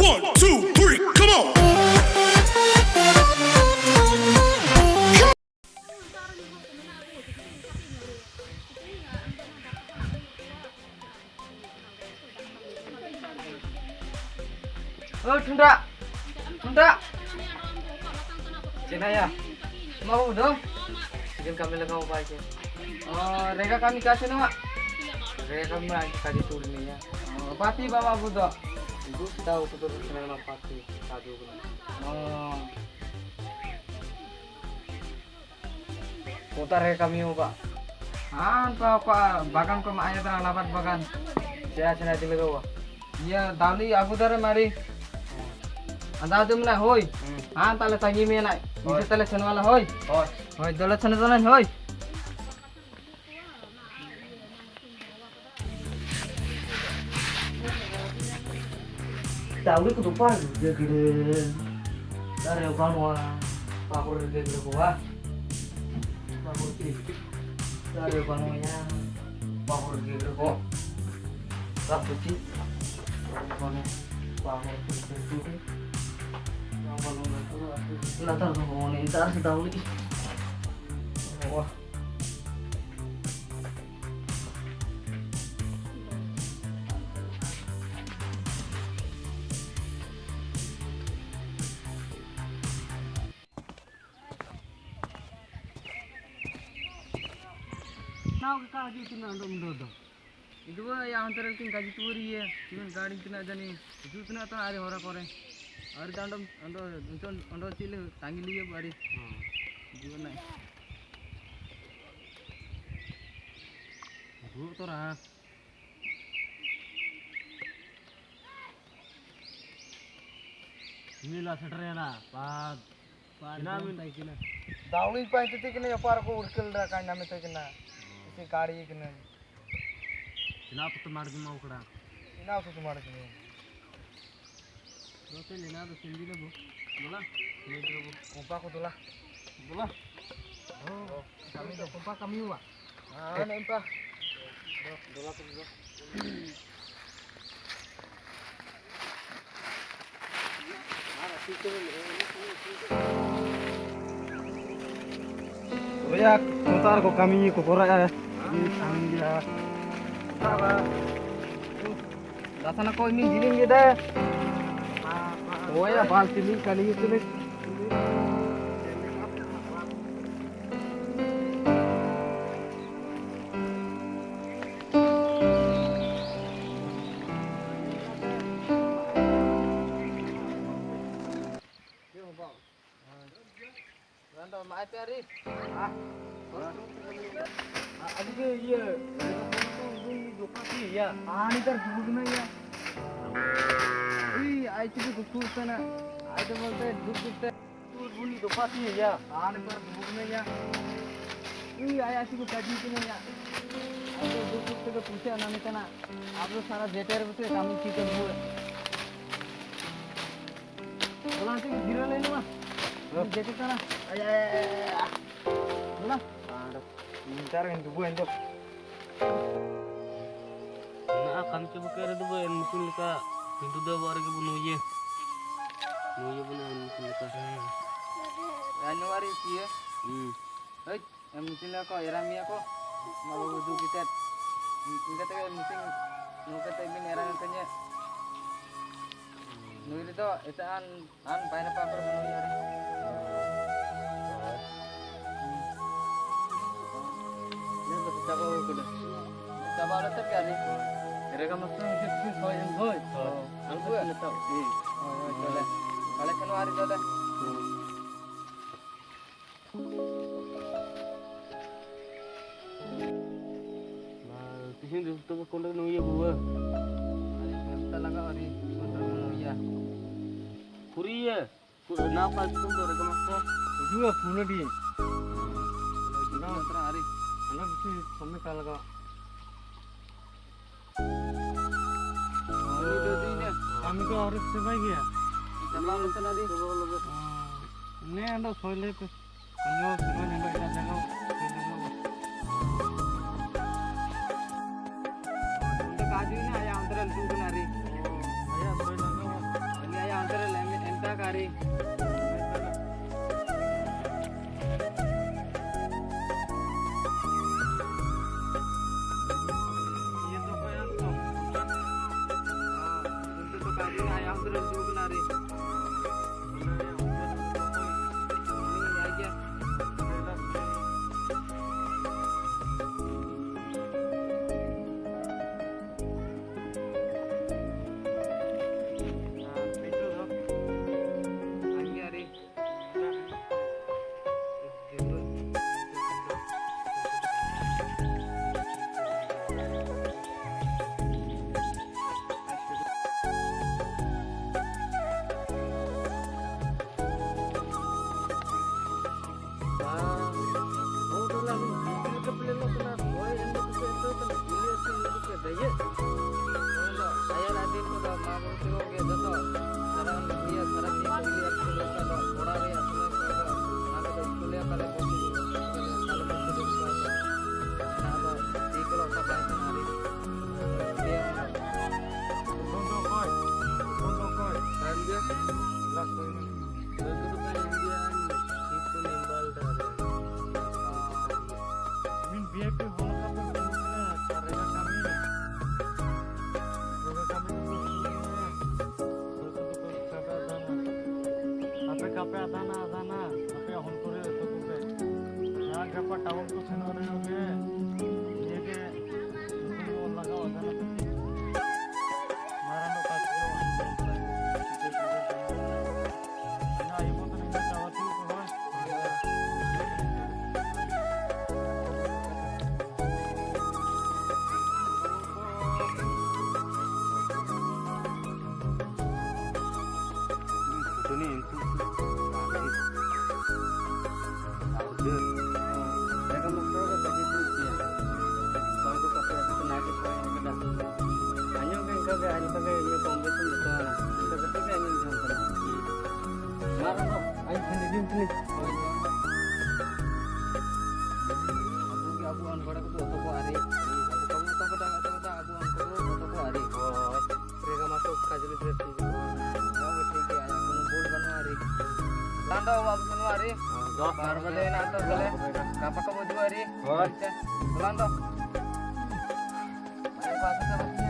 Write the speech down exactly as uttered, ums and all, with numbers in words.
One, two, three, come on! O Thunda, Thunda. Chinaya. Mau do? Jin kami lagi mau baca. Oh, rega kami kasih nama. Rega kami aja kasih turun ya. Oh, pati bawa budo. Ibu tahu kutu senang pati sadu. Oh. Kota re kami o ba. Han pa ko bagan ko ma aya dara labat bagan. Sia sina dile go. Iya dali abu dare mari. Anda tu mana hoi. Han tale tangi me nai. Hoi. Ise tale senwala hoi. Hoi. Hoi dole sene dole hoi. Dawi kudu par gede. Dare banwa. Papur gede gede gua. Papur ti. Dare banwa ya. Papur gede gede gua. Raputi. Dare banwa. Papur gede gede. Latar ko ne intar dawi. Wah. Nau ke kaji tu na ando ando do. Idu ya antar tin kaji tu ri ye. Tin gari tin ajani. Idu tin atan ari hora kore. Ari dandam ando ando ando chile tangi liye bari. Idu nai. Idu to ra. Mila setrena, pa, pa, kina min tai kina. Dawi pai te kina ya par ko urkel da kai name te kina. Isi gari kina. Kina to mar di mau kra. Kina to mar di. Dote lena do sindi le bo. Dola. Ni dro bo. Kompa ko dola. Dola. Oh, kami do kompa kami wa. Ah, nempa. Dola tu dola. Oya, kotar ko kami ko kora ya. Ini kami dia. Dasana ko ini giling dia. Oya, bal sini kali itu nih. Randa mai pari. Ah. Abi ke iya. Ini dopa sih ya. Ani tar dulu na ya. Ui, ai tu ko tu sana. Ai tu bolte duk duk te. Buni dopa ti ya. Ani par buk ne ya. Ui, aya si ko kaji ti ne ya. Ato duk duk te pusi ana ne kana. Ato sara jeter buse kami ki kar bue. Bola ti dhira le ma. Jeter kana. Aya, aya, aya. Bola. Tar en dubu en do. Na kam ke buke re dubu en mutin lika. Hindu da war ke bu nuye. Nuye bu na en mutin lika. January kiye. Hmm. Hei, en mutin lika ko, era miya ko. Malu bu du kitet. Ingat ke mutin nuke te min era kanye. Nui ri to, eta an, an baina papar bono yari. Ni to chaba ko kuda. Chaba ala tak yari. Ere ka maksud ni soi en soi. An ko na ta. Oi, oi, chale. Kale kano ari chale. Ba, tihin tu tu konda nuye buwa. Ari ta laga ari konda nuya. Puriya. Ku na pa tu tu re kama ko. Juwa puna di. Na tra ari. Ana bisi somme ka laga. Kami ko harus sebaik ya. Kita mau nonton nanti. Ne anda soile pe. Ando sima nyambai ta jaga. Ando kaju ini ayah antaran tu kenari. Ayah soile ko. Ini Min V I P hono kapo kami. Ape kape adana adana, ape hon kore to kupe. Ya gapa tawon ko seno re oke. Ye ke, ko laga adana to. Marano kachi. Na, ye mo to ni tawa tu ko. Ayo, kengka be, ayo, kengka be, ini pom be, sini, sini. Kengka be, kengka, ini, ini, ini. Marah, no. Ayo, sini, sini, sini. Abu, abu, an, gora, kutu, oto, ko, ari. Kamu, oto, ko, dang, oto, ko, dang, abu, an, kutu, oto, ko, ari. Oh, mereka masuk, kajil, dress, ini. Ya, oke, oke, ayo, kamu, bul, kan, ari. Tanda, abu, an, kutu, ari. Dot, baru, baru, balik, nanti, balik. Kapak, kamu, dua, ari. Oh. Tanda. Ayo, baru, baru.